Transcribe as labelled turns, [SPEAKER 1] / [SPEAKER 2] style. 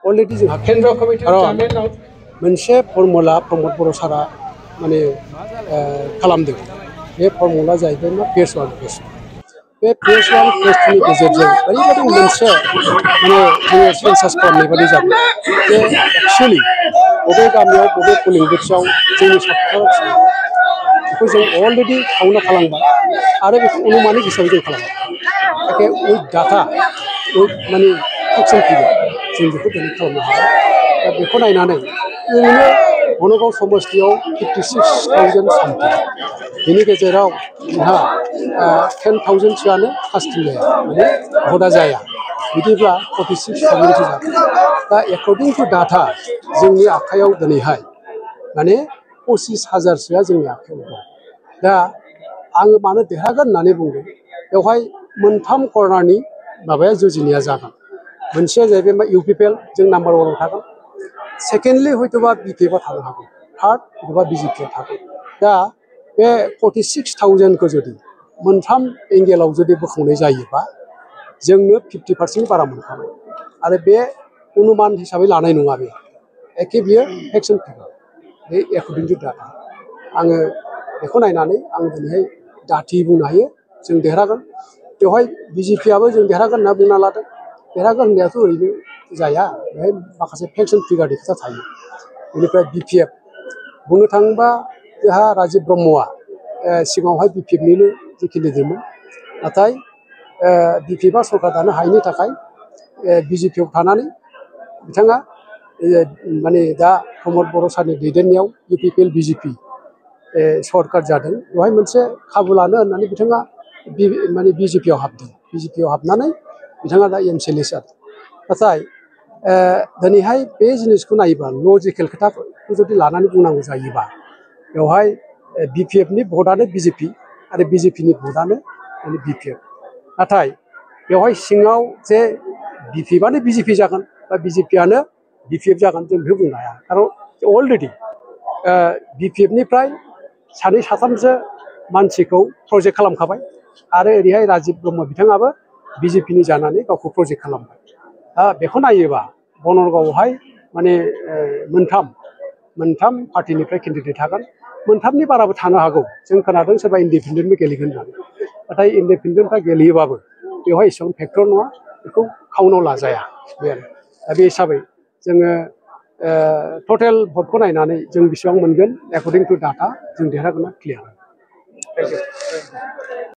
[SPEAKER 1] already जोंहा
[SPEAKER 2] केन्द्र कमिटियाव chairman
[SPEAKER 1] मोनसे फर्मुला प्रमद बर' सारा माने खालामदों बे फर्मुला जाहैबाय मा फेज 1 फेज 2 बे फेज 1 फेज 2 नि गेजेरजों ओरैबायदि मोनसे माने जोङो सेन्सास खालामनाय बायदि जागोन जे एक्चुवेलि बबे गामियाव बबे पोलिं बुथ्सआव जोंनि साखाफोराव सुबुं बेखौ जों अलरेडि काउन्ट खालामबाय आरो बेखौ अनुमानिक हिसाबै जों खालामबाय एखे उइथ डाटा उइथ माने एक्सन फिगार जों बेखौ दिनै खालामनो हाबाय दा बेखौ नायनानै ओरैनो बनगाव समस्तियाव 56,000 सामथिं बेनि गेजेराव जोंहा 10,000 सोआनो कास्टिं जाया माने भटा जाया बिदिब्ला 46,000 जागोन दा एकर्डिं टु डाटा जोंनि आखायाव दिनैहाय माने 25,000सोआ जोंनि आखायाव दं दा आङो मानो देरहागोन होननानै बुंदों बेवहाय मोनथाम कर्नारनि माबाया जुजिनाया जागोन मोनसेया जाहैबाय मा इउपिपिएल जों नाम्बार 1 आव थागोन सेकेन्डलि हयतोबा बिपिएफआ थानो हागौ थार्ड हयतोबा बिजेपिआ थागोन दा बे 46,000खौ जुदि मोनथाम एंगेलाव जुदि बोखावनाय जायोबा जोंनो 50% बारा मोनखागोन आरो बे अनुमान हिसाबै लानाय नङा बे एखे बियो एक्सन फिगार बे एकर्डिं टु डाटा आङो बेखौ नायनानै आं दिनैहाय दाथि बुंनो हायो जों देरहागोन बेवहाय बिजेपिआबो जों देरहागोन होनना बुंना लादों देरहागोन होननायाथ' ओरैनो जाया बेहाय माखासे फेक्सन फिगारनि खोथा थायो बेनिफ्राय बिपिएफ बुंनो थाङोबा जोंहा राजिब ब्रह्मआ सिगाङावहाय बिपिएफनिनो जिखिनि दंमोन नाथाय बिपिएफआ सरकार दानो हायैनि थाखाय बिजेपिआव थानानै बिथाङा माने दा प्रमद बर' सारनि दैदेननायाव इउपिपिएल बिजेपि सरकार जादों बेवहाय मोनसे खाबु लानो होननानै बिथाङा माने बिजेपिआव हाबदों बिजेपिआव हाबनानै बिथाङा दा एमसिएलए जादों नाथाय दिनैहाय बे जिनिसखौ नायोबा लजिकेल खोथाखौ जुदि लानानै बुंनांगौ जायोबा बेवहाय बिपिएफनि भटआनो बिजेपि आरो बिजेपिनि भटआनो माने बिपिएफ नाथाय बेवहाय सिङाव जे बिपिएफआनो बिजेपि जागोन बा बिजेपिआनो बिपिएफ जागोन जों बेखौ बुंनो हाया खारन अलरेडि बिपिएफनिफ्राय सानै साथामसो मानसिखौ प्रजेक्ट खालामखाबाय आरो ओरैहाय राजिब ब्रह्म बिथाङाबो बिजेपिनि जानानै गावखौ प्रजेक्ट खालामबाय बेखौ नायोबा बनगावआवहाय माने मोनथाम पार्टिनिफ्राय केन्डिडेट थागोन मोनथामनि बाराबो थानो हागौ जों खोनादों सोरबा इन्डिपेन्डेन्टबो गेलेगोन होननानै नाथाय इन्डिपेन्डेन्टफ्रा गेलेयोबाबो बेवहाय एसेबां फेक्टर नङा बेखौ काउन्टआव लाजाया बे आरो दा बे हिसाबै जोङो टटेल भटखौ नायनानै जों बेसेबां मोनगोन एकर्डिं टु डाटा जों देरहागोना क्लियार